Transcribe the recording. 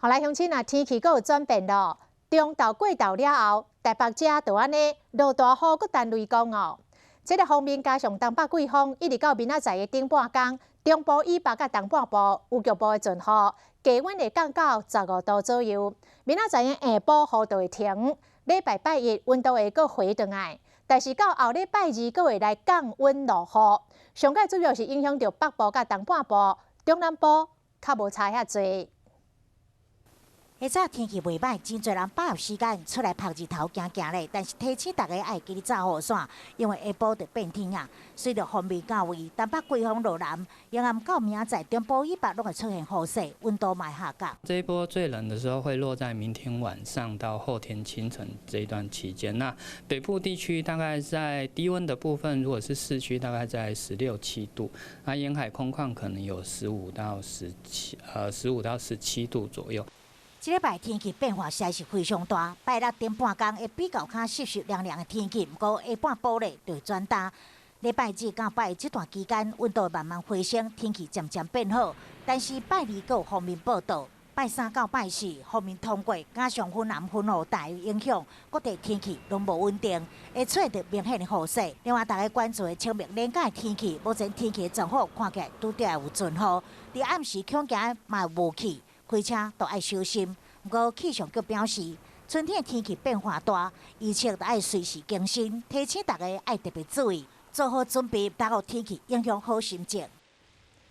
好來，鄉親啊，天氣閣有轉變咯。中晝過晝了後，台北遮就按呢落大雨，閣彈雷公哦。這个鋒面加上東北季風，一直到明仔載的頂半工，中部以北佮東半部有局部的陣雨，低溫會降到15度左右。明仔載的下晡雨就會停。禮拜拜一溫度會閣回轉來，但是到後禮拜二閣會來降溫落雨。上蓋主要是影響著北部佮東半部，中南部較無差遐濟。下早天氣袂䆀，真濟人把握時間出來曬日頭行行咧。但是提醒大家愛記得罩雨傘，因為下晡就變天啊。隨著鋒面到位，東北季風落南，沿岸到明仔載中部以北攏會出現雨勢，溫度嘛下降。這一波最冷的時候會落在明天晚上到後天清晨這一段期間。那北部地區大概在低溫的部分，如果是市區，大概在16、7度，那沿海空曠可能有15到17，15到17度左右。這禮拜天氣變化實在是非常大，拜六頂半工會比較較濕濕涼涼的天氣，毋過下半晡咧就會轉焦。禮拜日到拜一這段期間，溫度慢慢回升，天氣漸漸變好。但是拜二閣有鋒面報到，拜三到拜四鋒面通過，加上雲南雲雨帶影響，各地天氣攏無穩定，會出現明顯的雨勢。另外，大家關注的清明連假的天氣，目前天氣的狀況看起來拄著會有陣雨，佇暗時恐驚嘛有霧氣。開車都愛小心。毋過氣象局表示，春天的天氣變化大，預測都愛隨時更新，提醒大家愛特別注意，做好準備，毋予天氣影響好心情。